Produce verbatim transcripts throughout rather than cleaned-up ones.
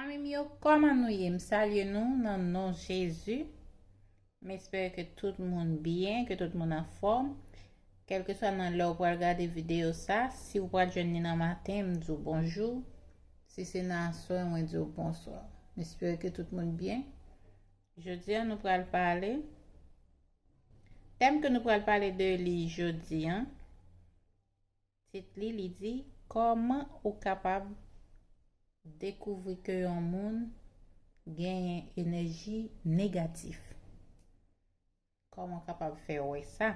Zanmi m yo, kòman nou ye? M salye nou nan non Jezi. M espere ke tout moun byen, ke tout moun anfòm. Kèlkeswa nan lè w pral gade videyo sa, si w pral jwenn li nan maten, m di w bonjou. Si se nan aswè, mwen di w bonswa. M espere ke tout moun byen. Jodi a, nou pral pale. Tèm ke nou pral pale de li jodi a, tit li, li di, kòman ou kapab dekouvri ke yon moun genyen enèji negatif? Kòman w kapab fè wè sa?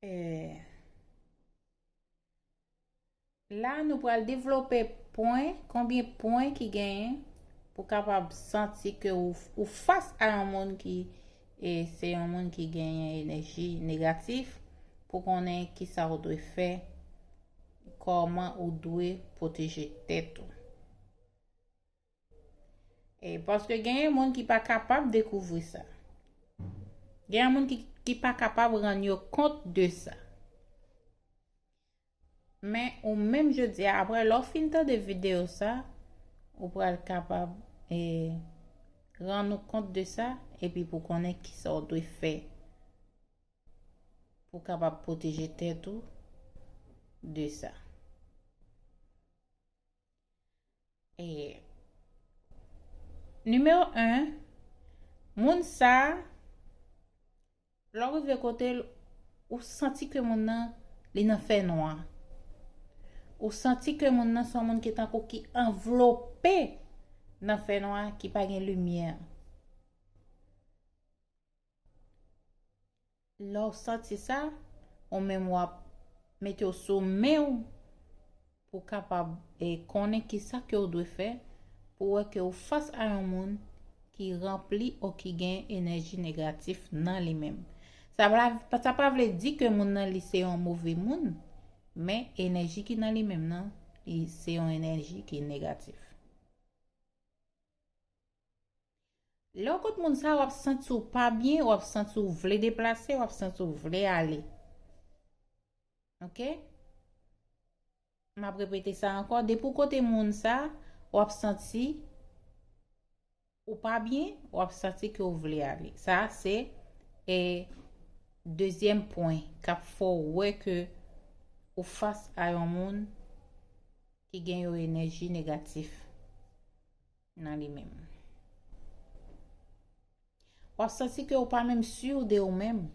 Eh, la, nou pral devlope pwen, konbyen pwen ki genyen pou kapab santi ke ou, ou fas a yon moun ki, e, se yon moun ki genyen enèji negatif, pou konnen kisa ou dwe fè, kòman ou dwe pwoteje tèt ou. E paske genyen moun ki pa kapab dekouvri sa. Genyen moun ki, ki pa kapab rann yo kont de sa. Men ou menm jodi a, apre lè w fin tande videyo sa, ou pral kapab, e, rann ou kont de sa, epi pou konnen kisa w dwe fè pou kapab pwoteje tèt ou de sa. E, nimewo en, moun sa, lè w rive kote l, ou santi ke moun nan, li nan fènwa. Ou santi ke moun nan se yon moun ki tankou ki anvlope nan fènwa, ki pa gen limyè. Lè w santi sa, ou menm w ap mete w sou men w pou kapab, e, konnen kisa ke w dwe fè pou wè ke w fas a yon moun ki ranpli ou ki gen enèji negatif nan li menm. Sa pa, sa pa vle di ke moun nan li se yon move moun, men enèji ki nan li menm nan, li se yon enèji ki negatif. Lè w kot moun sa, w ap santi w pa byen, w ap santi w vle deplase, w ap santi w vle ale. Oke? M ap repete sa ankò. Depi w kote moun sa, w ap santi ou pa byen, w ap santi ke w vle ale. Sa se, e, dezyèm pwen k ap fè w wè ke ou fas a yon moun ki gen yon enèji negatif nan li menm. W ap santi ke ou pa menm si de ou menm.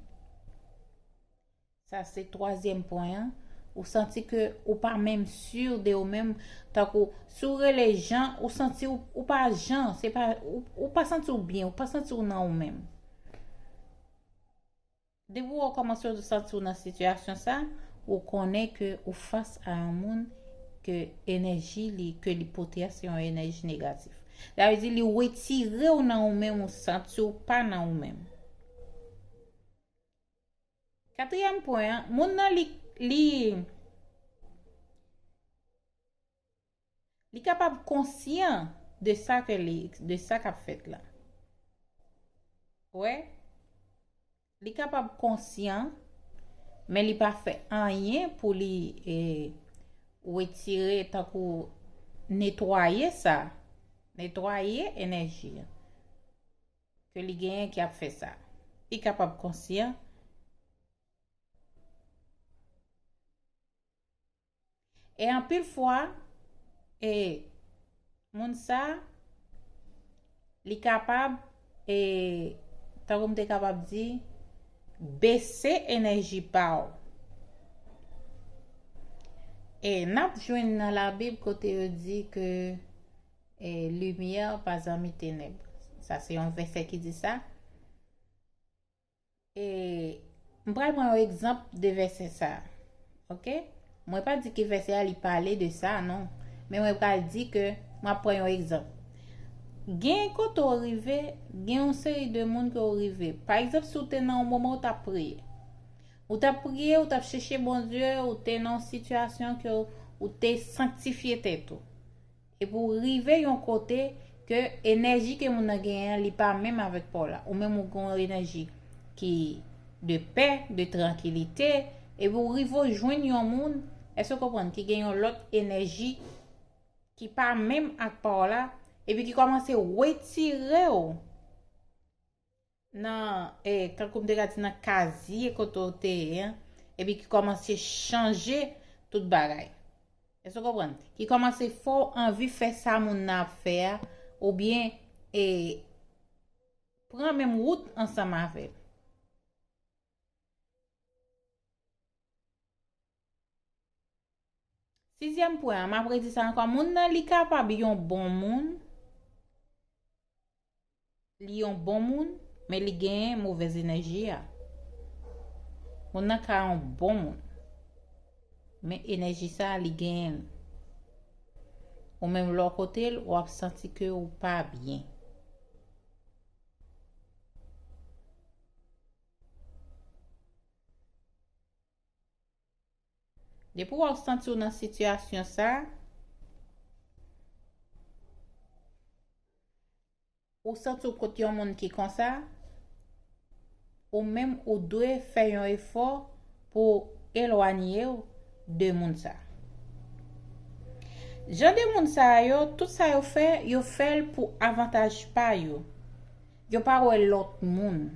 Sa se twazyèm pwen an. Ou santi ke ou pa menm si de ou menm. Tankou, si w rele Jan, ou santi ou, ou pa Jan. Se pa, ou, ou pa santi w byen, ou pa santi w nan ou menm. Depi w kòmanse w santi w nan sitiyasyon sa, ou konnen ke ou fas a yon moun ke enèji li, ke li pote a, se yon enèji negatif. Sa vle di li retire w nan ou menm, ou santi w pa nan ou menm. Katriyèm pwen an, moun nan li, li, li kapab konsyan de sa ke li, de sa k ap fèt la. Wè, li kapab konsyan, men li pa fè anyen pou li, e, retire, tankou netwaye sa, netwaye enèji an ke li genyen ki ap fè sa. Li kapab konsyan. E anpil fwa, e, moun sa, li kapab, e, tankou m te kapab di, bese enèji pa w. E n ap jwenn nan Labib kote yo di ke, e, lumière pas amis ténèbres. Sa se yon vèsè ki di sa. E m pral pran yon egzanp de vèsè sa a. Oke? Mwen pa di ke vèsè a li pale de sa, non. Men mwen pral di ke m ap pran yon egzanp. Gen kote w rive, gen yon seri de moun ke w rive. Pa egzanp, si w te nan yon moman w t ap priye. Ou t ap priye, ou t ap chèche Bondye, ou te nan yon sitiyasyon ke w, ou te sanktifye tèt ou. Epi w rive yon kote ke enèji ke moun nan genyen an, li pa menm avèk pa w la. Ou menm ou gen yon enèji ki de pè, de trankilite, epi w rive w jwenn yon moun, èske w konprann, ki gen yon lòt enèji ki pa menm ak pa w la, epi ki kòmanse retire w nan, e, tankou m te ka di nan kazye kote w te ye an, epi ki kòmanse chanje tout bagay. Èske w konprann? Ki kòmanse fè w anvi fè sa moun nan ap fè a, oubyen, e, pran menm wout ansanm avè l. Sizyèm pwen an, m ap redi sa ankò. Moun nan, li kapab yon bon moun, li yon bon moun, men li genyen movèz enèji a. Moun nan ka yon bon moun, men enèji sa a, li genyen l. Ou menm, lè w kote l, w ap santi ke ou pa byen. Depi w ap santi w nan sitiyasyon sa, ou santi w kot yon moun ki konsa, ou menm ou dwe fè yon efò pou elwanye w de moun sa. Jan de moun sa yo, tout sa yo fè, yo fè l pou avantaj pa yo. Yo pa wè lòt moun.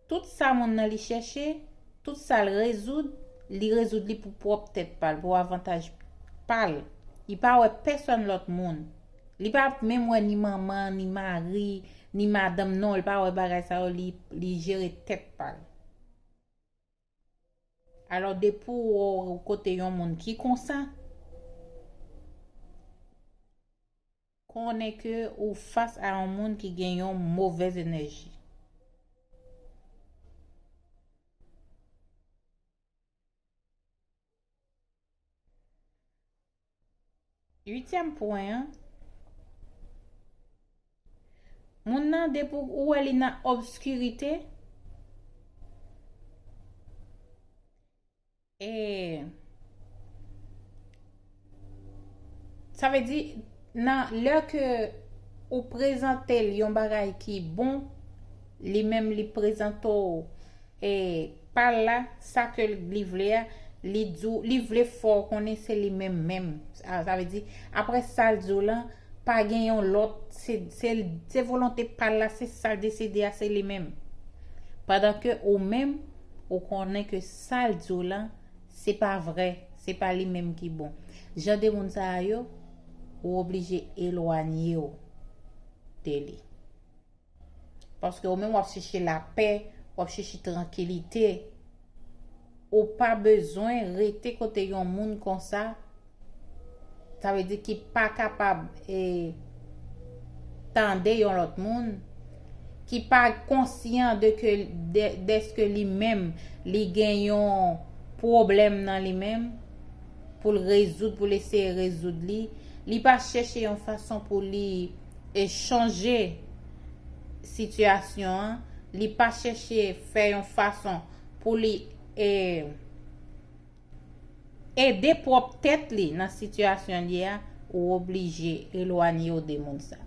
Tout sa moun nan li chèche, tout sa l rezoud, li rezoud li pou pwòp tèt pa l, pou avantaj pa l. Li pa wè pèsòn lòt moun. Li pa menm wè ni manman, ni mari, ni madanm, non, li pa wè bagay sa yo, li, li jere tèt pa l. Alò, depi w kote yon moun ki konsa, konnen ke ou fas a yon moun ki gen yon movèz enèji. Uityèm pwen an, moun nan, depi ou wè li nan obskirite, e, sa vle di, nan lè ke ou prezante l yon bagay ki bon, li menm li prezante w, e, pa l la, sa ke li vle a, li di w, li vle fè w konnen se li menm menm. Sa, sa vle di, apre sa l di w lan, pa gen yon lòt, se, se, se volonte pa l la, se sa l deside a, se li menm. Pandan ke ou menm, ou konnen ke sa l di w lan, se pa vrè, se pa li menm ki bon. Jan de moun sa a yo, ou oblije elwanye w de li. Paske ou menm w ap chèche lapè, w ap chèche trankilite. Ou pa bezwen rete kote yon moun konsa, sa vle di ki pa kapab, e, tande yon lòt moun, ki pa konsyan de ke, de, dèske li menm, li gen yon pwoblèm nan li menm, pou l rezoud, pou l eseye rezoud li. Li pa chèche yon fason pou li, e, chanje sitiyasyon an. Li pa chèche fè yon fason pou li, e, ede pwòp tèt li nan sitiyasyon l ye a, ou oblije elwanye w de moun sa.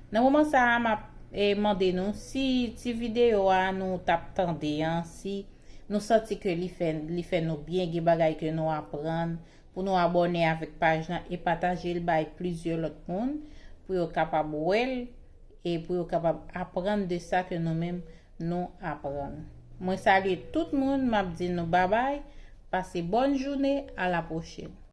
Nan moman sa a, m ap, e, mande nou, si ti videyo a nou t ap tande an, si nou santi ke li fè, li fè nou byen, gen bagay ke nou aprann, pou nou abòne avèk paj lan e pataje l bay plizyè lòt moun, pou yo kapab wè l e pou yo kapab aprann de sa ke nou menm nou aprann. Mwen salye tout moun, m ap di nou babay, pase bòn jounen, a la pwochèn.